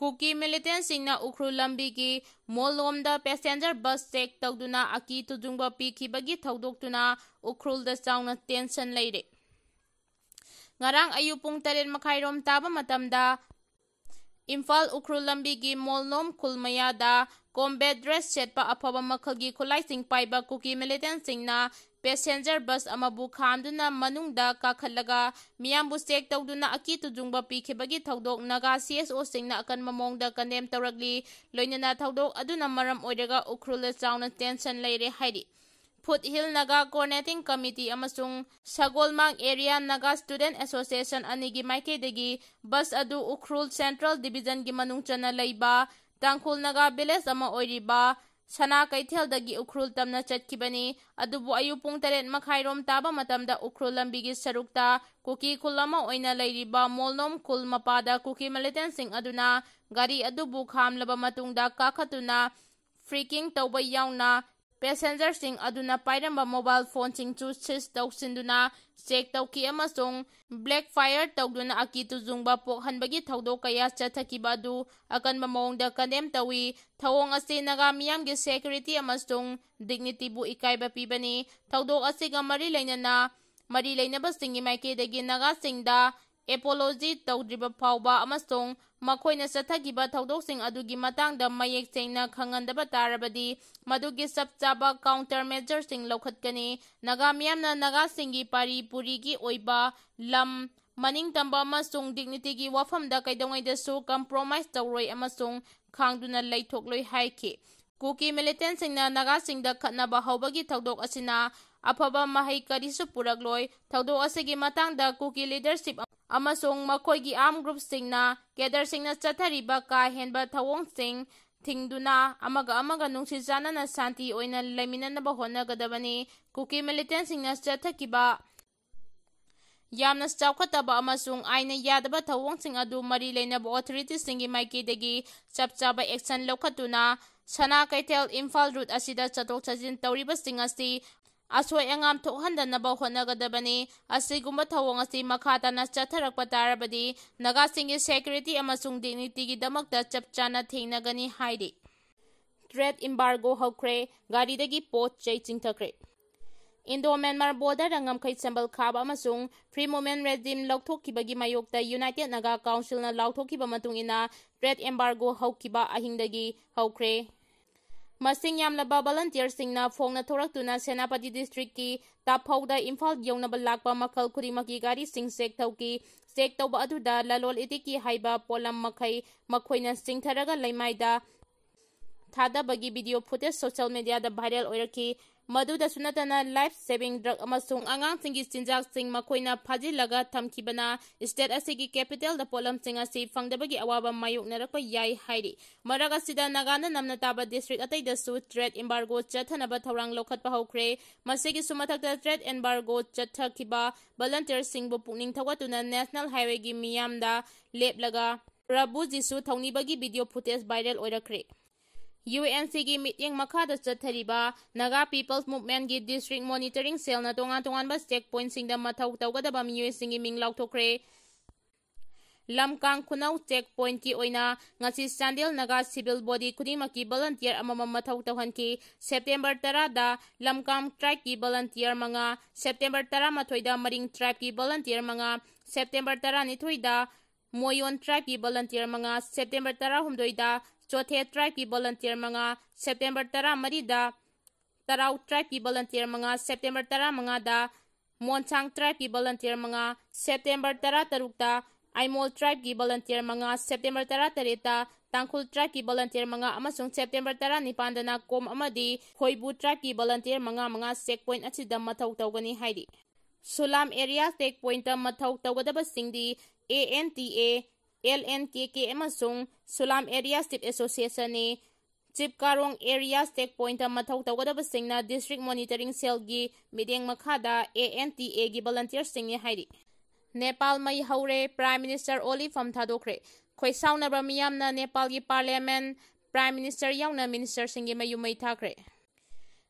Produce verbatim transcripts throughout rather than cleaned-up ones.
ꯀꯨꯀꯤ ꯃꯤꯂꯤꯇꯦꯟꯁꯤꯡꯅ ꯎꯈ꯭ꯔꯨꯜ ꯂꯝꯕꯤꯒꯤ ꯃꯣꯜꯂꯣꯝꯗ passenger bus check ꯇꯧꯗꯨꯅ ꯑꯀꯤ ꯇꯨꯖꯨꯡꯕ ꯄꯤꯈꯤꯕꯒꯤ ꯊꯧꯗꯣꯛꯇꯨꯅ ꯎꯈ꯭ꯔꯨꯜꯗ ꯆꯥꯎꯅ ꯇꯦꯟꯁꯟ ꯂꯩꯔꯦ꯫ ꯉꯔꯥꯡ ꯑꯌꯨꯛ ꯄꯨꯡ ꯇꯔꯦꯠ ꯃꯈꯥꯏꯔꯣꯝ ꯇꯥꯕ ꯃꯇꯝꯗ ꯏꯝꯐꯥꯜ ꯎꯈ꯭ꯔꯨꯜ ꯂꯝꯕꯤꯒꯤ ꯃꯣꯜꯂꯣꯝ ꯈꯨꯜ ꯃꯌꯥꯗ ꯀꯣꯝꯕꯦꯠ ꯗ꯭ꯔꯦꯁ ꯁꯦꯠꯄ ꯑꯐꯕ ꯃꯈꯜꯒꯤ ꯈꯨꯠꯂꯥꯏꯁꯤꯡ ꯄꯥꯏꯕ ꯀꯨꯀꯤ ꯃꯤꯂꯤꯇꯦꯟꯁꯤꯡꯅ ꯄꯦꯁꯦꯟꯖꯔ ꯕꯁ ꯑꯃꯕꯨ ꯈꯥꯝꯗꯨꯅ ꯃꯅꯨꯡꯗ ꯀꯥꯈꯠꯂꯒ ꯃꯤꯌꯥꯝꯕꯨ ꯆꯦꯛ ꯇꯧꯗꯨꯅ ꯑꯀꯤ ꯇꯨꯖꯨꯡꯕ ꯄꯤꯈꯤꯕꯒꯤ ꯊꯧꯗꯣꯛ ꯅꯥꯒꯥ ꯁꯤ ꯑꯦꯁ ꯑꯣꯁꯤꯡꯅ ꯑꯀꯟꯕ ꯃꯑꯣꯡꯗ ꯀꯟꯗꯦꯝ ꯇꯧꯔꯛꯂꯤ꯫ ꯂꯣꯏꯅꯅ ꯊꯧꯗꯣꯛ ꯑꯗꯨꯅ ꯃꯔꯝ ꯑꯣꯏꯔꯒ ꯎꯈ꯭ꯔꯨꯜꯗ ꯆꯥꯎꯅ ꯇꯦꯟꯁꯟ ꯂꯩꯔꯦ ꯍꯥꯏꯔꯤ꯫ Foot hill Naga coordinating committee ꯑꯃꯁꯨꯡ Sagolmang area Naga student association ꯑꯅꯤꯒꯤ ꯃꯥꯏꯀꯩꯗꯒꯤ ꯕꯁ ꯑꯗꯨ ꯎꯈ꯭ꯔꯨꯜ ꯁꯦꯟꯇ꯭ꯔꯦꯜ ꯗꯤꯕꯤꯖꯟꯒꯤ ꯃꯅꯨꯡ ꯆꯟꯅ ꯂꯩꯕ ꯇꯥꯡꯈꯨꯜ ꯅꯥꯒꯥ ꯚꯤꯂꯦꯖ ꯑꯃ ꯑꯣꯏꯔꯤꯕ ꯁꯅꯥ ꯀꯩꯊꯦꯜꯗꯒꯤ ꯎꯈ꯭ꯔꯨꯜ ꯇꯝꯅ ꯆꯠꯈꯤꯕꯅꯤ꯫ ꯑꯗꯨꯕꯨ ꯑꯌꯨꯛ ꯄꯨꯡ ꯇꯔꯦꯠ ꯃꯈꯥꯏꯔꯣꯝ ꯇꯥꯕ ꯃꯇꯝꯗ ꯎꯈ꯭ꯔꯨꯜ ꯂꯝꯕꯤꯒꯤ ꯁꯔꯨꯛꯇ ꯀꯨꯀꯤ ꯈꯨꯜ ꯑꯃ ꯑꯣꯏꯅ ꯂꯩꯔꯤꯕ ꯃꯣꯜꯅꯣꯝ ꯈꯨꯜ ꯃꯄꯥꯗ ꯀꯨꯀꯤ ꯃꯤꯂꯤꯇꯦꯟꯁꯤꯡ ꯑꯗꯨꯅ ꯒꯥꯔꯤ ꯑꯗꯨꯕꯨ ꯈꯥꯝꯂꯕ ꯃꯇꯨꯡꯗ ꯀꯥꯈꯠꯇꯨꯅ ꯐ꯭ꯔꯤꯀꯤꯡ ꯇꯧꯕ ꯌꯥꯎꯅ ꯄꯦꯁꯦꯟꯖꯔꯁꯤꯡ ꯑꯗꯨꯅ ꯄꯥꯏꯔꯝꯕ ꯃꯣꯕꯥꯏꯜ ꯐꯣꯟꯁꯤꯡꯁꯨ ꯁꯤꯖ ꯇꯧꯁꯤꯟꯗꯨꯅ ꯆꯦꯛ ꯇꯧꯈꯤ ꯑꯃꯁꯨꯡ ꯕ꯭ꯂꯦꯛ ꯐꯥꯏꯌꯔ ꯇꯧꯗꯨꯅ ꯑꯀꯤ ꯇꯨꯖꯨꯡꯕ ꯄꯣꯛꯍꯟꯕꯒꯤ ꯊꯧꯗꯣꯛ ꯀꯌꯥ ꯆꯠꯊꯈꯤꯕ ꯑꯗꯨ ꯑꯀꯟꯕ ꯃꯑꯣꯡꯗ ꯀꯟꯗꯦꯝ ꯇꯧꯏ꯫ ꯊꯧꯑꯣꯡ ꯑꯁꯤ ꯅꯥꯒꯥ ꯃꯤꯌꯥꯝꯒꯤ ꯁꯦꯀ꯭ꯌꯨꯔꯤꯇꯤ ꯑꯃꯁꯨꯡ ꯗꯤꯒꯅꯤꯇꯤꯕꯨ ꯏꯀꯥꯏꯕ ꯄꯤꯕꯅꯤ꯫ ꯊꯧꯗꯣꯛ ꯑꯁꯤꯒ ꯃꯔꯤ ꯂꯩꯅꯅ ꯃꯔꯤ ꯂꯩꯅꯕꯁꯤꯡꯒꯤ ꯃꯥꯏꯀꯩꯗꯒꯤ ꯅꯥꯒꯥꯁꯤꯡꯗ ꯑꯦꯄꯣꯂꯣꯖꯤ ꯇꯧꯗ꯭ꯔꯤꯕ ꯐꯥꯎꯕ ꯑꯃꯁꯨꯡ ꯃꯈꯣꯏꯅ ꯆꯠꯊꯈꯤꯕ ꯊꯧꯗꯣꯛꯁꯤꯡ ꯑꯗꯨꯒꯤ ꯃꯇꯥꯡꯗ ꯃꯌꯦꯛ ꯁꯦꯡꯅ ꯈꯪꯍꯟꯗꯕ ꯇꯥꯔꯕꯗꯤ ꯃꯗꯨꯒꯤ ꯆꯞ ꯆꯥꯕ ꯀꯥꯎꯟꯇꯔ ꯃꯦꯖꯔꯁꯤꯡ ꯂꯧꯈꯠꯀꯅꯤ꯫ ꯅꯥꯒꯥ ꯃꯤꯌꯥꯝꯅ ꯅꯥꯒꯥꯁꯤꯡꯒꯤ ꯄꯥꯔꯤ ꯄꯨꯔꯤꯒꯤ ꯑꯣꯏꯕ ꯂꯝ, ꯃꯅꯤꯡꯇꯝꯕ ꯑꯃꯁꯨꯡ ꯗꯤꯒꯅꯤꯇꯤꯒꯤ ꯋꯥꯐꯝꯗ ꯀꯩꯗꯧꯉꯩꯗꯁꯨ ꯀꯝꯄ꯭ꯔꯣꯃꯥꯏꯖ ꯇꯧꯔꯣꯏ ꯑꯃꯁꯨꯡ ꯈꯥꯡꯗꯨꯅ ꯂꯩꯊꯣꯛꯂꯣꯏ ꯍꯥꯏꯈꯤ꯫ ꯀꯨꯀꯤ ꯃꯤꯂꯤꯇꯦꯟꯁꯤꯡꯅ ꯅꯥꯒꯥꯁꯤꯡꯗ ꯈꯠꯅꯕ ꯍꯧꯕꯒꯤ ꯊꯧꯗꯣꯛ ꯑꯁꯤꯅ ꯑꯐꯕ ꯃꯍꯩ ꯀꯔꯤꯁꯨ ꯄꯨꯔꯛꯂꯣꯏ꯫ ꯊꯧꯗꯣꯛ ꯑꯁꯤꯒꯤ ꯃꯇꯥꯡꯗ ꯀꯨꯀꯤ ꯂꯤꯗꯔꯁꯤꯞ ꯑꯃꯁꯨꯡ ꯃꯈꯣꯏꯒꯤ ꯑꯥꯔꯝ ꯒ꯭ꯔꯨꯞꯁꯤꯡꯅ ꯀꯦꯗꯔꯁꯤꯡꯅ ꯆꯠꯊꯔꯤꯕ ꯀꯥ ꯍꯦꯟꯕ ꯊꯧꯑꯣꯡꯁꯤꯡ ꯊꯤꯡꯗꯨꯅ ꯑꯃꯒ ꯑꯃꯒ ꯅꯨꯡꯁꯤ ꯆꯥꯟꯅꯅ ꯁꯥꯟꯇꯤ ꯑꯣꯏꯅ ꯂꯩꯃꯤꯟꯅꯅꯕ ꯍꯣꯠꯅꯒꯗꯕꯅꯤ꯫ ꯀꯨꯀꯤ ꯃꯤꯂꯤꯇꯦꯟꯁꯤꯡꯅ ꯆꯠꯊꯈꯤꯕ ꯌꯥꯝꯅ ꯆꯥꯎꯈꯠꯇꯕ ꯑꯃꯁꯨꯡ ꯑꯥꯏꯟꯅ ꯌꯥꯗꯕ ꯊꯧꯑꯣꯡꯁꯤꯡ ꯑꯗꯨ ꯃꯔꯤ ꯂꯩꯅꯕ ꯑꯣꯊꯣꯔꯤꯇꯤꯁꯤꯡꯒꯤ ꯃꯥꯏꯀꯩꯗꯒꯤ ꯆꯞ ꯆꯥꯕ ꯑꯦꯛꯁꯟ ꯂꯧꯈꯠꯇꯨꯅ ꯁꯅꯥ ꯀꯩꯊꯦꯜ ꯏꯝꯐꯥꯜ ꯔꯨꯠ ꯑꯁꯤꯗ ꯆꯠꯊꯣꯛ ꯆꯠꯁꯤꯟ ꯇꯧꯔꯤꯕꯁꯤꯡ ꯑꯁꯤ ꯑꯁꯣꯏ ꯑꯉꯥꯝ ꯊꯣꯛꯍꯟꯗꯅꯕ ꯍꯣꯠꯅꯒꯗꯕꯅꯤ꯫ ꯑꯁꯤꯒꯨꯝꯕ ꯊꯧꯑꯣꯡ ꯑꯁꯤ ꯃꯈꯥ ꯇꯥꯅ ꯆꯠꯊꯔꯛꯄ ꯇꯥꯔꯕꯗꯤ ꯅꯥꯒꯥꯁꯤꯡꯒꯤ security ꯑꯃꯁꯨꯡ dignityꯒꯤꯗꯃꯛꯇ ꯆꯞ ꯆꯥꯅ ꯊꯦꯡꯅꯒꯅꯤ ꯍꯥꯏꯔꯤ꯫ Trade embargo ꯍꯧꯈ꯭ꯔꯦ, ꯒꯥꯔꯤꯗꯒꯤ ꯄꯣꯠ ꯆꯩ ꯆꯤꯡꯊꯈ꯭ꯔꯦ꯫ Indo Myanmar borderꯗ ꯉꯝꯈꯩ ꯁꯝꯕꯜ ꯈꯥꯕ ꯑꯃꯁꯨꯡ free movement regime ꯂꯧꯊꯣꯛꯈꯤꯕꯒꯤ ꯃꯥꯌꯣꯛꯇ United Naga Councilꯅ ꯂꯥꯎꯊꯣꯛꯈꯤꯕ ꯃꯇꯨꯡ ꯏꯟꯅ trade embargo ꯍꯧꯈꯤꯕ ꯑꯍꯤꯡꯗꯒꯤ ꯍꯧꯈ꯭ꯔꯦ꯫ ꯃꯁꯤꯡ ꯌꯥꯝꯂꯕ volunteerꯁꯤꯡꯅ ꯐꯣꯡꯅ ꯊꯣꯔꯛꯇꯨꯅ ꯁꯦꯅꯥꯄꯇꯤ districtꯀꯤ ꯇꯥꯐꯧꯗ ꯏꯝꯐꯥꯜ ꯌꯧꯅꯕ ꯂꯥꯛꯄ ꯃꯈꯜ ꯈꯨꯗꯤꯡꯃꯛꯀꯤ ꯒꯥꯔꯤꯁꯤꯡ check ꯇꯧꯈꯤ꯫ Check ꯇꯧꯕ ꯑꯗꯨꯗ ꯂꯂꯣꯟ ꯏꯇꯤꯛꯀꯤ ꯍꯥꯏꯕ ꯄꯣꯠꯂꯝ ꯃꯈꯩ ꯃꯈꯣꯏꯅ ꯆꯤꯡꯊꯔꯒ ꯂꯩꯃꯥꯏꯗ ꯊꯥꯗꯕꯒꯤ video footage social mediaꯗ viral ꯑꯣꯏꯔꯛꯈꯤ꯫ ꯃꯗꯨꯗꯁꯨ ꯅꯠꯇꯅ life saving drug ꯑꯃꯁꯨꯡ ꯑꯉꯥꯡꯁꯤꯡꯒꯤ ꯆꯤꯟꯖꯥꯛꯁꯤꯡ ꯃꯈꯣꯏꯅ ꯐꯥꯖꯤꯜꯂꯒ ꯊꯝꯈꯤꯕꯅ state ꯑꯁꯤꯒꯤ capitalꯗ ꯄꯣꯠꯂꯝꯁꯤꯡ ꯑꯁꯤ ꯐꯪꯗꯕꯒꯤ ꯑꯋꯥꯕ ꯃꯥꯌꯣꯛꯅꯔꯛꯄ ꯌꯥꯏ ꯍꯥꯏꯔꯤ꯫ ꯃꯔꯛ ꯑꯁꯤꯗ ꯅꯥꯒꯥꯅ ꯅꯝꯅ ꯇꯥꯕ district ꯑꯇꯩꯗꯁꯨ trade embargo ꯆꯠꯊꯅꯕ ꯊꯧꯔꯥꯡ ꯂꯧꯈꯠꯄ ꯍꯧꯈ꯭ꯔꯦ꯫ ꯃꯁꯤꯒꯤꯁꯨ ꯃꯊꯛꯇ trade embargo ꯆꯠꯊꯈꯤꯕ volunteerꯁꯤꯡꯕꯨ ꯄꯨꯛꯅꯤꯡ ꯊꯧꯒꯠꯇꯨꯅ National Highwayꯒꯤ ꯃꯤꯌꯥꯝꯗ ꯂꯦꯞꯂꯒ ꯄ꯭ꯔꯚꯨ ꯖꯤꯁꯨ ꯊꯧꯅꯤꯕꯒꯤ video footage viral ꯑꯣꯏꯔꯛꯈ꯭ꯔꯦ꯫ UNCꯒꯤ ꯃꯤꯠꯌꯦꯡ ꯃꯈꯥꯗ ꯆꯠꯊꯔꯤꯕ Naga People's Movementꯀꯤ district monitoring cellꯅ ꯇꯣꯉꯥꯟ ꯇꯣꯉꯥꯟꯕ check pointꯁꯤꯡꯗ ꯃꯊꯧ ꯇꯧꯒꯗꯕ ꯃꯤꯑꯣꯏꯁꯤꯡꯒꯤ ꯃꯤꯡ ꯂꯥꯎꯊꯣꯛꯈ꯭ꯔꯦ꯫ ꯂꯝꯀꯥꯡ ꯈꯨꯅꯧ check pointꯀꯤ ꯑꯣꯏꯅ ꯉꯁꯤ ꯆꯥꯟꯗꯦꯜ ꯅꯥꯒꯥ civil body ꯈꯨꯗꯤꯡꯃꯛꯀꯤ volunteer ꯑꯃꯃꯝ ꯃꯊꯧ ꯇꯧꯍꯟꯈꯤ꯫ September ꯇꯔꯥꯗ ꯂꯝꯀꯥꯡ tribeꯀꯤ volunteer ꯃꯉꯥ, September ꯇꯔꯥꯃꯥꯊꯣꯏꯗ ꯃꯔꯤꯡ tribeꯀꯤ volunteer ꯃꯉꯥ, September ꯇꯔꯥꯅꯤꯊꯣꯏꯗ ꯃꯣꯌꯣꯟ tribeꯀꯤ volunteer ꯃꯉꯥ, September ꯇꯔꯥꯍꯨꯝꯗꯣꯏꯗ ꯆꯣꯊꯦ tribeꯀꯤ volunteer ꯃꯉꯥ, September ꯇꯔꯥꯃꯔꯤꯗ ꯇꯔꯥꯎ tribeꯀꯤ volunteer ꯃꯉꯥ, September ꯇꯔꯥꯃꯉꯥꯗ ꯃꯣꯟꯁꯥꯡ tribeꯀꯤ volunteer ꯃꯉꯥ, September ꯇꯔꯥꯇꯔꯨꯛꯇ ꯑꯥꯏꯃꯣꯜ tribeꯀꯤ volunteer ꯃꯉꯥ, September ꯇꯔꯥꯇꯔꯦꯠꯇ ꯇꯥꯡꯈꯨꯜ tribeꯀꯤ volunteer ꯃꯉꯥ ꯑꯃꯁꯨꯡ September ꯇꯔꯥꯅꯤꯄꯥꯟꯗꯅ ꯀꯣꯝ ꯑꯃꯗꯤ ꯈꯣꯏꯕꯨ tribeꯀꯤ volunteer ꯃꯉꯥ ꯃꯉꯥ check point ꯑꯁꯤꯗ ꯃꯊꯧ ꯇꯧꯒꯅꯤ ꯍꯥꯏꯔꯤ꯫ ꯁꯨꯂꯥꯝ area check pointꯇ ꯃꯊꯧ ꯇꯧꯒꯗꯕꯁꯤꯡꯗꯤ ANTA, LNKK ꯑꯃꯁꯨꯡ ꯁꯨꯂꯥꯝ Area Chief Associationꯅꯤ꯫ ꯆꯤꯞꯀꯥꯔꯣꯡ area check pointꯇ ꯃꯊꯧ ꯇꯧꯒꯗꯕꯁꯤꯡꯅ district monitoring cellꯒꯤ ꯃꯤꯠꯌꯦꯡ ꯃꯈꯥꯗ ANTAꯒꯤ volunteerꯁꯤꯡꯅꯤ ꯍꯥꯏꯔꯤ꯫ ꯅꯦꯄꯥꯜ ꯃꯩ ꯍꯧꯔꯦ, Prime Minister ꯑꯣꯂꯤ ꯐꯝ ꯊꯥꯗꯣꯛꯈ꯭ꯔꯦ꯫ ꯈꯣꯏꯁꯥꯎꯅꯕ ꯃꯤꯌꯥꯝꯅ ꯅꯦꯄꯥꯜꯒꯤ parliament, Prime Minister ꯌꯥꯎꯅ ministerꯁꯤꯡꯒꯤ ꯃꯌꯨꯝ ꯃꯩ ꯊꯥꯈ꯭ꯔꯦ꯫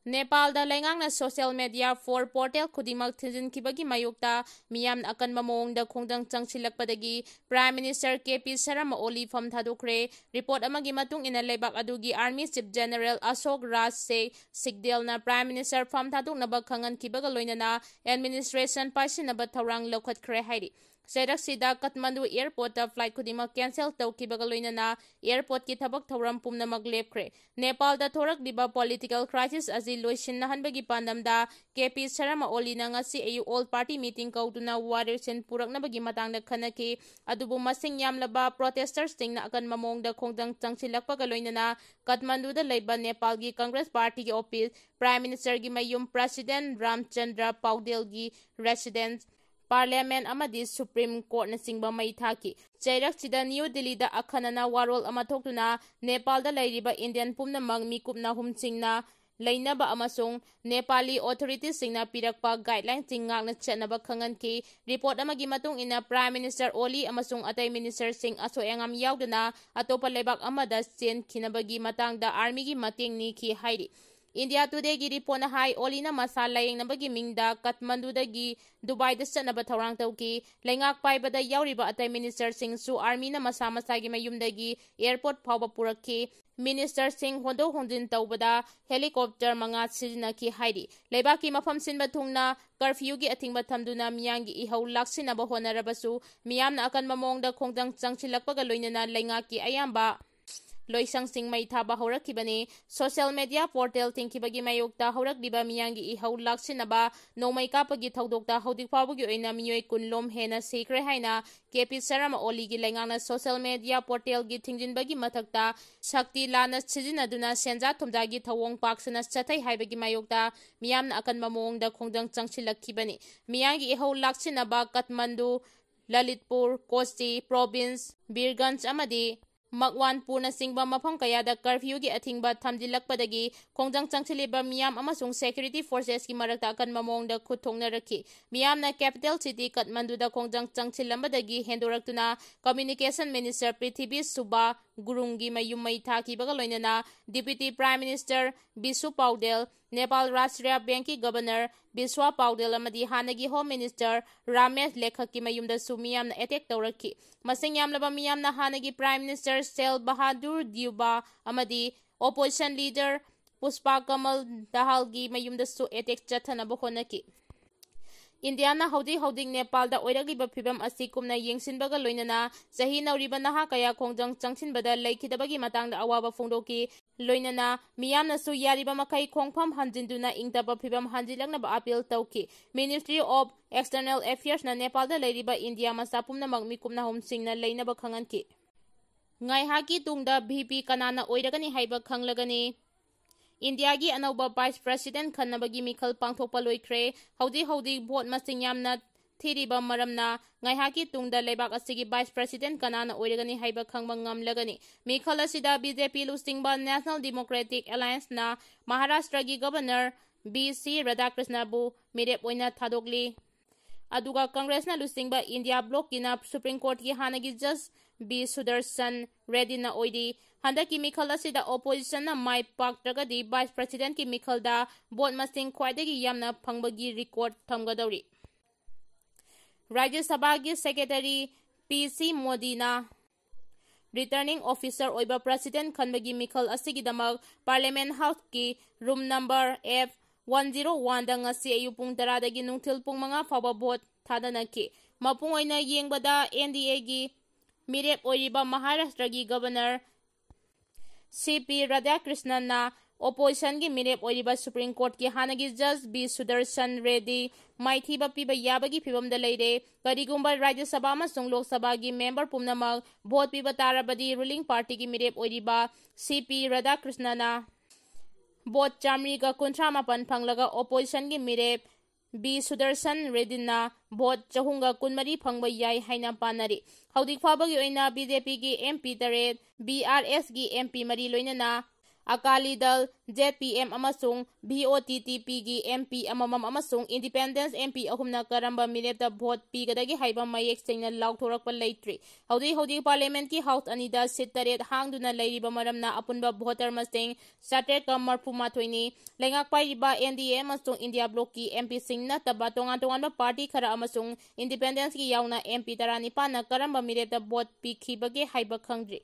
ꯅꯦꯄꯥꯜꯗ ꯂꯩꯉꯥꯛꯅ social media portal ꯈꯨꯗꯤꯡꯃꯛ ꯊꯤꯡꯖꯤꯟꯈꯤꯕꯒꯤ ꯃꯥꯌꯣꯛꯇ ꯃꯤꯌꯥꯝꯅ ꯑꯀꯟꯕ ꯃꯑꯣꯡꯗ ꯈꯣꯡꯖꯪ ꯆꯪꯁꯤꯜꯂꯛꯄꯗꯒꯤ Prime Minister K P Sharma Oli ꯐꯝ ꯊꯥꯗꯣꯛꯈ꯭ꯔꯦ꯫ Report ꯑꯃꯒꯤ ꯃꯇꯨꯡ ꯏꯟꯅ, ꯂꯩꯕꯥꯛ ꯑꯗꯨꯒꯤ Army Chief General Ashok Raj Singh Singhdel ꯅ Prime Minister ꯐꯝ ꯊꯥꯗꯣꯛꯅꯕ ꯈꯪꯍꯟꯈꯤꯕꯒ ꯂꯣꯏꯅꯅ administration ꯄꯥꯏꯁꯤꯟꯅꯕ ꯊꯧꯔꯥꯡ ꯂꯧꯈꯠꯈ꯭ꯔꯦ ꯍꯥꯏꯔꯤ꯫ ꯆꯩꯔꯛꯁꯤꯗ Kathmandu airport ꯇ flight ꯈꯨꯗꯤꯡꯃꯛ cancel ꯇꯧꯈꯤꯕꯒ ꯂꯣꯏꯅꯅ airport ꯀꯤ ꯊꯕꯛ ꯊꯧꯔꯝ ꯄꯨꯝꯅꯃꯛ ꯂꯦꯞꯈ꯭ꯔꯦ꯫ ꯅꯦꯄꯥꯜꯗ ꯊꯣꯔꯛꯂꯤꯕ political crisis ꯑꯁꯤ ꯂꯣꯏꯁꯤꯟꯅꯍꯟꯕꯒꯤ ꯄꯥꯟꯗꯝꯗ K P Sharma Oli ꯅ ꯉꯁꯤ ꯑꯌꯨꯛ all party meeting ꯀꯧꯗꯨꯅ ꯋꯥꯔꯦꯞꯁꯤꯟ ꯄꯨꯔꯛꯅꯕꯒꯤ ꯃꯇꯥꯡꯗ ꯈꯟꯅꯈꯤ꯫ ꯑꯗꯨꯕꯨ ꯃꯁꯤꯡ ꯌꯥꯝꯂꯕ protester ꯁꯤꯡꯅ ꯑꯀꯟꯕ ꯃꯑꯣꯡꯗ ꯈꯣꯡꯖꯪ ꯆꯪꯁꯤꯜꯂꯛꯄꯒ ꯂꯣꯏꯅꯅ Kathmandu ꯗ ꯂꯩꯕ ꯅꯦꯄꯥꯜꯒꯤ Congress party ꯒꯤ office, Prime Minister ꯒꯤ ꯃꯌꯨꯝ, President Ramchandra Paudel ꯒꯤ residence, Parliament ꯑꯃꯗꯤ Supreme Court ꯅꯆꯤꯡꯕ ꯃꯩ ꯊꯥꯈꯤ꯫ ꯆꯩꯔꯛꯁꯤꯗ New Delhi ꯗ ꯑꯈꯟꯅꯅ ꯋꯥꯔꯣꯜ ꯑꯃ ꯊꯣꯛꯇꯨꯅ ꯅꯦꯄꯥꯜꯗ ꯂꯩꯔꯤꯕ Indian ꯄꯨꯝꯅꯃꯛ ꯃꯤꯀꯨꯞ ꯅꯥꯍꯨꯝꯁꯤꯡꯅ ꯂꯩꯅꯕ ꯑꯃꯁꯨꯡ Nepali authorities ꯁꯤꯡꯅ ꯄꯤꯔꯛꯄ guideline ꯁꯤꯡ ꯉꯥꯛꯅ ꯆꯠꯅꯕ ꯈꯪꯍꯟꯈꯤ꯫ Report ꯑꯃꯒꯤ ꯃꯇꯨꯡ ꯏꯟꯅ, Prime Minister Oli ꯑꯃꯁꯨꯡ ꯑꯇꯩ minister ꯁꯤꯡ ꯑꯁꯣꯏ ꯑꯉꯥꯝ ꯌꯥꯎꯗꯅ ꯑꯇꯣꯞꯄ ꯂꯩꯕꯥꯛ ꯑꯃꯗ ꯆꯦꯟꯈꯤꯅꯕꯒꯤ ꯃꯇꯥꯡꯗ army ꯒꯤ ꯃꯇꯦꯡ ꯅꯤꯈꯤ ꯍꯥꯏꯔꯤ꯫ India Today ꯒꯤ report ꯅ ꯍꯥꯏ, Oli ꯅ ꯃꯁꯥ ꯂꯥꯌꯦꯡꯅꯕꯒꯤ ꯃꯤꯡꯗ Kathmandu ꯗꯒꯤ Dubai ꯗ ꯆꯠꯅꯕ ꯊꯧꯔꯥꯡ ꯇꯧꯈꯤ꯫ ꯂꯩꯉꯥꯛ ꯄꯥꯏꯕꯗ ꯌꯥꯎꯔꯤꯕ ꯑꯇꯩ minister ꯁꯤꯡꯁꯨ army ꯅ ꯃꯁꯥ ꯃꯁꯥꯒꯤ ꯃꯌꯨꯝꯗꯒꯤ airport ꯐꯥꯎꯕ ꯄꯨꯔꯛꯈꯤ꯫ Minister ꯁꯤꯡ ꯍꯣꯟꯗꯣꯛ ꯍꯣꯟꯖꯤꯟ ꯇꯧꯕꯗ helicopter ꯃꯉꯥ ꯁꯤꯖꯤꯟꯅꯈꯤ ꯍꯥꯏꯔꯤ꯫ ꯂꯩꯕꯥꯛꯀꯤ ꯃꯐꯝ ꯁꯤꯟꯕ ꯊꯨꯡꯅ curfew ꯒꯤ ꯑꯊꯤꯡꯕ ꯊꯝꯗꯨꯅ ꯃꯤꯌꯥꯝꯒꯤ ꯏꯍꯧ ꯂꯥꯛꯁꯤꯟꯅꯕ ꯍꯣꯠꯅꯔꯕꯁꯨ, ꯃꯤꯌꯥꯝꯅ ꯑꯀꯟꯕ ꯃꯑꯣꯡꯗ ꯈꯣꯡꯖꯪ ꯆꯪꯁꯤꯜꯂꯛꯄꯒ ꯂꯣꯏꯅꯅ ꯂꯩꯉꯥꯛꯀꯤ ꯑꯌꯥꯝꯕ ꯂꯣꯏꯁꯪꯁꯤꯡ ꯃꯩ ꯊꯥꯕ ꯍꯧꯔꯛꯈꯤꯕꯅꯤ꯫ Social media portal ꯊꯤꯡꯈꯤꯕꯒꯤ ꯃꯥꯌꯣꯛꯇ ꯍꯧꯔꯛꯂꯤꯕ ꯃꯤꯌꯥꯝꯒꯤ ꯏꯍꯧ ꯂꯥꯛꯁꯤꯟꯅꯕ ꯅꯣꯡꯃꯩ ꯀꯥꯞꯄꯒꯤ ꯊꯧꯗꯣꯛꯇ ꯍꯧꯖꯤꯛ ꯐꯥꯎꯕꯒꯤ ꯑꯣꯏꯅ ꯃꯤꯑꯣꯏ ꯀꯨꯟ ꯂꯣꯝ ꯍꯦꯟꯅ ꯁꯤꯈ꯭ꯔꯦ ꯍꯥꯏꯅ K P Sharma Oli ꯒꯤ ꯂꯩꯉꯥꯛꯅ social media portal ꯒꯤ ꯊꯤꯡꯖꯤꯟꯕꯒꯤ ꯃꯊꯛꯇ ꯁꯛꯇꯤ ꯂꯥꯟꯅ ꯁꯤꯖꯤꯟꯅꯗꯨꯅ ꯁꯦꯟꯖꯥ ꯊꯨꯝꯖꯥꯒꯤ ꯊꯧꯑꯣꯡ ꯄꯥꯛ ꯁꯟꯅ ꯆꯠꯊꯩ ꯍꯥꯏꯕꯒꯤ ꯃꯥꯌꯣꯛꯇ ꯃꯤꯌꯥꯝꯅ ꯑꯀꯟꯕ ꯃꯑꯣꯡꯗ ꯈꯣꯡꯖꯪ ꯆꯪꯁꯤꯜꯂꯛꯈꯤꯕꯅꯤ꯫ ꯃꯤꯌꯥꯝꯒꯤ ꯏꯍꯧ ꯂꯥꯛꯁꯤꯟꯅꯕ Kathmandu, Lalitpur, Kosi, Province, Birganj ꯑꯃꯗꯤ Makwanpur ꯅꯆꯤꯡꯕ ꯃꯐꯝ ꯀꯌꯥꯗ curfew ꯒꯤ ꯑꯊꯤꯡꯕ ꯊꯝꯖꯤꯜꯂꯛꯄꯗꯒꯤ ꯈꯣꯡꯖꯪ ꯆꯪꯁꯤꯜꯂꯤꯕ ꯃꯤꯌꯥꯝ ꯑꯃꯁꯨꯡ security forces ꯀꯤ ꯃꯔꯛꯇ ꯑꯀꯟꯕ ꯃꯑꯣꯡꯗ ꯈꯨꯠ ꯊꯣꯛꯅꯔꯛꯈꯤ꯫ ꯃꯤꯌꯥꯝꯅ capital city Kathmandu ꯗ ꯈꯣꯡꯖꯪ ꯆꯪꯁꯤꯜꯂꯝꯕꯗꯒꯤ ꯍꯦꯟꯗꯣꯔꯛꯇꯨꯅ Communication Minister Prithvi Subha Gurung ꯒꯤ ꯃꯌꯨꯝ ꯃꯩ ꯊꯥꯈꯤꯕꯒ ꯂꯣꯏꯅꯅ Deputy Prime Minister Bishu Paudel, Nepal Rashtriya ꯕꯦꯡꯛꯀꯤ ꯒꯕꯔꯅꯔ ꯕꯤꯁ꯭ꯋꯥ ꯄꯥꯎꯗꯦꯜ ꯑꯃꯗꯤ ꯍꯥꯟꯅꯒꯤ ꯍꯣꯝ ꯃꯤꯅꯤꯁꯇꯔ ꯔꯥꯃꯦꯁ ꯂꯦꯈꯛꯀꯤ ꯃꯌꯨꯝꯗꯁꯨ ꯃꯤꯌꯥꯝꯅ ꯑꯦꯇꯦꯛ ꯇꯧꯔꯛꯈꯤ꯫ ꯃꯁꯤꯡ ꯌꯥꯝꯂꯕ ꯃꯤꯌꯥꯝꯅ ꯍꯥꯟꯅꯒꯤ ꯄ꯭ꯔꯥꯏꯝ ꯃꯤꯅꯤꯁꯇꯔ ꯁꯦꯜ ꯕꯍꯥꯗꯨꯔ ꯗ꯭ꯌꯨꯕꯥ ꯑꯃꯗꯤ ꯑꯣꯄꯣꯖꯤꯁꯟ ꯂꯤꯗꯔ ꯄꯨꯁꯄꯥ ꯀꯃꯜ ꯗꯍꯥꯜꯒꯤ ꯃꯌꯨꯝꯗꯁꯨ ꯑꯦꯇꯦꯛ ꯆꯠꯊꯅꯕ ꯍꯣꯠꯅꯈꯤ꯫ ꯏꯟꯗꯤꯌꯥꯅ ꯍꯧꯖꯤꯛ ꯍꯧꯖꯤꯛ ꯅꯦꯄꯥꯜꯗ ꯑꯣꯏꯔꯛꯂꯤꯕ ꯐꯤꯕꯝ ꯑꯁꯤ ꯀꯨꯞꯅ ꯌꯦꯡꯁꯤꯟꯕꯒ ꯂꯣꯏꯅꯅ ꯆꯍꯤ ꯅꯧꯔꯤꯕ ꯅꯍꯥ ꯀꯌꯥ ꯈꯣꯡꯖꯪ ꯆꯪꯁꯤꯟꯕꯗ ꯂꯩꯈꯤꯗꯕꯒꯤ ꯃꯇꯥꯡꯗ ꯑꯋꯥꯕ ꯐꯣꯡꯗꯣꯛꯈꯤ꯫ ꯂꯣꯏꯅꯅ ꯃꯤꯌꯥꯝꯅꯁꯨ ꯌꯥꯔꯤꯕ ꯃꯈꯩ ꯈꯣꯡꯐꯝ ꯍꯟꯖꯤꯟꯗꯨꯅ ꯏꯪꯇꯞꯄ ꯐꯤꯕꯝ ꯍꯟꯖꯤꯜꯂꯛꯅꯕ ꯑꯄꯤꯜ ꯇꯧꯈꯤ꯫ Ministry of External Affairsꯅ ꯅꯦꯄꯥꯜꯗ ꯂꯩꯔꯤꯕ ꯏꯟꯗꯤꯌꯥ ꯃꯆꯥ ꯄꯨꯝꯅꯃꯛ ꯃꯤꯀꯨꯞꯅ ꯍꯣꯝꯁꯤꯡꯅ ꯂꯩꯅꯕ ꯈꯪꯍꯟꯈꯤ꯫ ꯉꯥꯏꯍꯥꯛꯀꯤ ꯇꯨꯡꯗ ꯚꯤ ꯄꯤ ꯀꯅꯥꯅ ꯑꯣꯏꯔꯒꯅꯤ ꯍꯥꯏꯕ ꯈꯪꯂꯒꯅꯤ꯫ ꯏꯟꯗꯤꯌꯥꯒꯤ ꯑꯅꯧꯕ ꯚꯥꯏꯁ ꯄ꯭ꯔꯦꯁꯤꯗꯦꯟꯠ ꯈꯟꯅꯕꯒꯤ ꯃꯤꯈꯜ ꯄꯥꯡꯊꯣꯛꯄ ꯂꯣꯏꯈ꯭ꯔꯦ꯫ ꯍꯧꯖꯤꯛ ꯍꯧꯖꯤꯛ ꯚꯣꯠ ꯃꯁꯤꯡ ꯌꯥꯝꯅ ꯊꯤꯔꯤꯕ ꯃꯔꯝꯅ ꯉꯥꯏꯍꯥꯛꯀꯤ ꯇꯨꯡꯗ ꯂꯩꯕꯥꯛ ꯑꯁꯤꯒꯤ ꯚꯥꯏꯁ ꯄ꯭ꯔꯦꯁꯤꯗꯦꯟꯠ ꯀꯅꯥꯅ ꯑꯣꯏꯔꯒꯅꯤ ꯍꯥꯏꯕ ꯈꯪꯕ ꯉꯝꯂꯒꯅꯤ꯫ ꯃꯤꯈꯜ ꯑꯁꯤꯗ ꯕꯤ ꯖꯦ ꯄꯤ ꯂꯨꯆꯤꯡꯕ National Democratic Allianceꯅ ꯃꯍꯥꯔꯥꯁꯇ꯭ꯔꯒꯤ ꯒꯕꯔꯅꯔ ꯕꯤ ꯁꯤ ꯔꯥꯙꯥꯀ꯭ꯔꯤꯁꯅꯕꯨ ꯃꯤꯔꯦꯞ ꯑꯣꯏꯅ ꯊꯥꯗꯣꯛꯂꯤ꯫ ꯑꯗꯨꯒ ꯀꯪꯒ꯭ꯔꯦꯁꯅ ꯂꯨꯆꯤꯡꯕ ꯏꯟꯗꯤꯌꯥ ꯕ꯭ꯂꯣꯛꯀꯤꯅ ꯁꯨꯄ꯭ꯔꯤꯝ ꯀꯣꯔꯠꯀꯤ ꯍꯥꯟꯅꯒꯤ ꯖꯖ ꯕꯤ ꯁꯨꯗꯔꯁꯟ ꯔꯦꯗꯤꯅ ꯑꯣꯏꯔꯤ꯫ ꯍꯟꯗꯛꯀꯤ ꯃꯤꯈꯜ ꯑꯁꯤꯗ ꯑꯣꯄꯣꯖꯤꯁꯟꯅ ꯃꯥꯏ ꯄꯥꯛꯇ꯭ꯔꯒꯗꯤ ꯚꯥꯏꯁ ꯄ꯭ꯔꯦꯁꯤꯗꯦꯟꯠꯀꯤ ꯃꯤꯈꯜꯗ ꯚꯣꯠ ꯃꯁꯤꯡ ꯈ꯭ꯋꯥꯏꯗꯒꯤ ꯌꯥꯝꯅ ꯐꯪꯕꯒꯤ ꯔꯦꯀꯣꯔꯗ ꯊꯝꯒꯗꯧꯔꯤ꯫ ꯔꯥꯖ꯭ꯌ ꯁꯚꯥꯒꯤ ꯁꯦꯀ꯭ꯔꯦꯇꯔꯤ ꯄꯤ ꯁꯤ ꯃꯣꯗꯤꯅ ꯔꯤꯇꯔꯅꯤꯡ ꯑꯣꯐꯤꯁꯔ ꯑꯣꯏꯕ ꯄ꯭ꯔꯦꯁꯤꯗꯦꯟꯠ ꯈꯟꯕꯒꯤ ꯃꯤꯈꯜ ꯑꯁꯤꯒꯤꯗꯃꯛ ꯄꯥꯔꯂꯤꯌꯥꯃꯦꯟꯠ ꯍꯥꯎꯁꯀꯤ room number F one zero ꯋꯥꯟꯗ ꯉꯁꯤ ꯑꯌꯨꯛ ꯄꯨꯡ ꯇꯔꯥꯗꯒꯤ ꯅꯨꯡꯊꯤꯜ ꯄꯨꯡ ꯃꯉꯥ ꯐꯥꯎꯕ ꯚꯣꯠ ꯊꯥꯗꯅꯈꯤ꯫ ꯃꯄꯨꯡ ꯑꯣꯏꯅ ꯌꯦꯡꯕꯗ ꯑꯦꯟ ꯗꯤ ꯑꯦꯒꯤ ꯃꯤꯔꯦꯞ ꯑꯣꯏꯔꯤꯕ ꯃꯍꯥꯔꯥꯁꯇ꯭ꯔꯒꯤ ꯒꯕꯔꯅꯔ ꯁꯤ ꯄꯤ ꯔꯥꯙꯥꯀ꯭ꯔꯤꯁꯅꯟꯅ ꯑꯣꯄꯣꯖꯤꯁꯟꯒꯤ ꯃꯤꯔꯦꯞ ꯑꯣꯏꯔꯤꯕ ꯁꯨꯄ꯭ꯔꯤꯝ ꯀꯣꯔꯠꯀꯤ ꯍꯥꯟꯅꯒꯤ ꯖꯖ ꯕꯤ ꯁꯨꯗꯔꯁꯟ ꯔꯦꯗꯤ ꯃꯥꯏꯊꯤꯕ ꯄꯤꯕ ꯌꯥꯕꯒꯤ ꯐꯤꯕꯝꯗ ꯂꯩꯔꯦ꯫ ꯀꯔꯤꯒꯨꯝꯕ ꯔꯥꯖ꯭ꯌ ꯁꯚꯥ ꯑꯃꯁꯨꯡ ꯂꯣꯛ ꯁꯚꯥꯒꯤ ꯃꯦꯝꯕꯔ ꯄꯨꯝꯅꯃꯛ ꯚꯣꯠ ꯄꯤꯕ ꯇꯥꯔꯕꯗꯤ ꯔꯨꯂꯤꯡ ꯄꯥꯔꯇꯤꯒꯤ ꯃꯤꯔꯦꯞ ꯑꯣꯏꯔꯤꯕ ꯁꯤ ꯄꯤ ꯔꯥꯙꯥꯀ꯭ꯔꯤꯁꯅꯟꯅ ꯚꯣꯠ ꯆꯥꯃꯔꯤꯒ ꯀꯨꯟꯊ꯭ꯔꯥ ꯃꯥꯄꯟ ꯐꯪꯂꯒ ꯑꯣꯄꯣꯖꯤꯁꯟꯒꯤ ꯃꯤꯔꯦꯞ ꯕꯤ ꯁꯨꯗꯔꯁꯟ ꯔꯦꯗꯤꯅ ꯚꯣꯠ ꯆꯍꯨꯝꯒ ꯀꯨꯟꯃꯔꯤ ꯐꯪꯕ ꯌꯥꯏ ꯍꯥꯏꯅ ꯄꯥꯅꯔꯤ꯫ ꯍꯧꯖꯤꯛ ꯐꯥꯎꯕꯒꯤ ꯑꯣꯏꯅ ꯕꯤ ꯖꯦ ꯄꯤꯒꯤ ꯑꯦꯝ ꯄꯤ ꯇꯔꯦꯠ, ꯕꯤ ꯑꯥꯔ ꯑꯦꯁꯀꯤ ꯑꯦꯝ ꯄꯤ ꯃꯔꯤ ꯂꯣꯏꯅꯅ ꯑꯀꯥꯂꯤ ꯗꯜ, ꯖꯦꯗ ꯄꯤ ꯑꯦꯝ ꯑꯃꯁꯨꯡ ꯚꯤ ꯑꯣ ꯇꯤ ꯇꯤ ꯄꯤꯒꯤ ꯑꯦꯝ ꯄꯤ ꯑꯃꯃꯝ ꯑꯃꯁꯨꯡ ꯏꯟꯗꯤꯄꯦꯟꯗꯦꯟꯁ ꯑꯦꯝ ꯄꯤ ꯑꯍꯨꯝꯅ ꯀꯔꯝꯕ ꯃꯤꯔꯦꯞꯇ ꯚꯣꯠ ꯄꯤꯒꯗꯒꯦ ꯍꯥꯏꯕ ꯃꯌꯦꯛ ꯁꯦꯡꯅ ꯂꯥꯎꯊꯣꯔꯛꯄ ꯂꯩꯇ꯭ꯔꯤ꯫ ꯍꯧꯖꯤꯛ ꯍꯧꯖꯤꯛ ꯄꯥꯔꯂꯤꯌꯥꯃꯦꯟꯠꯀꯤ ꯍꯥꯎꯁ ꯑꯅꯤꯗ ꯁꯤꯠ ꯇꯔꯦꯠ ꯍꯥꯡꯗꯨꯅ ꯂꯩꯔꯤꯕ ꯃꯔꯝꯅ ꯑꯄꯨꯟꯕ ꯚꯣꯇꯔ ꯃꯁꯤꯡ ꯆꯥꯇ꯭ꯔꯦꯠꯀ ꯃꯔꯐꯨ ꯃꯥꯊꯣꯏꯅꯤ꯫ ꯂꯩꯉꯥꯛ ꯄꯥꯏꯔꯤꯕ ꯑꯦꯟ ꯗꯤ ꯑꯦ ꯑꯃꯁꯨꯡ ꯏꯟꯗꯤꯌꯥ ꯕ꯭ꯂꯣꯛꯀꯤ ꯑꯦꯝ ꯄꯤꯁꯤꯡ ꯅꯠꯇꯕ ꯇꯣꯉꯥꯟ ꯇꯣꯉꯥꯟꯕ ꯄꯥꯔꯇꯤ ꯈꯔ ꯑꯃꯁꯨꯡ ꯏꯟꯗꯤꯄꯦꯟꯗꯦꯟꯁꯀꯤ ꯌꯥꯎꯅ ꯑꯦꯝ ꯄꯤ ꯇꯔꯥꯅꯤꯄꯥꯟꯅ ꯀꯔꯝꯕ ꯃꯤꯔꯦꯞꯇ ꯚꯣꯠ ꯄꯤꯈꯤꯕꯒꯦ ꯍꯥꯏꯕ ꯈꯪꯗ꯭ꯔꯤ꯫